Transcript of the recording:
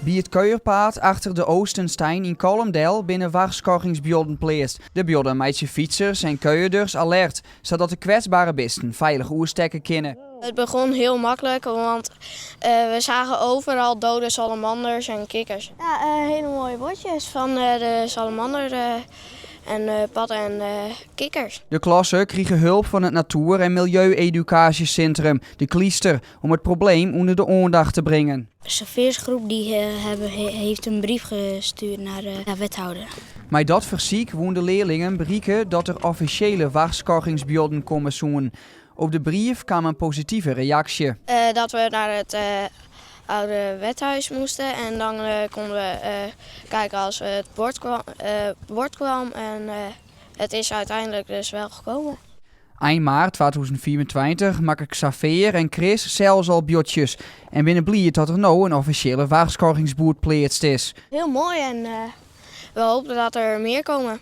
By it kuierpaad achter de Oostenstein yn Kollum del binne warskôgingsbuorden pleatst. De buorden meitsje fytsers en kuierders alert, sadat de kwetsbere bisten feilich oerstekke kinne. Het begon heel makkelijk, want we zagen overal dode salamanders en kikkers. Ja, hele mooie bordjes van de salamander en padden en kikkers. De klasse krige help fan it Natoer en Miljeu-edukaasjesintrum, De Klyster, om it probleem ûnder de oandacht te bringen. De Xaviersgroep die hebben, heeft een brief gestuurd naar de wethouder. Mei dat fersyk woene de learlingen berikke dat der offisjele warskôgingsbuorden komme soene. Op de brief kaam in positive reaksje. Dat we naar het oude wethuis moesten en dan konden we kijken als het bord kwam, bord kwam en het is uiteindelijk dus wel gekomen. Ein maart 2025 makken Xavier en Chris sels al buordsjes en binne bliid dat der no in offisjele warskôgingsboerd pleatst is. Heel mooi en we hopen dat er meer komen.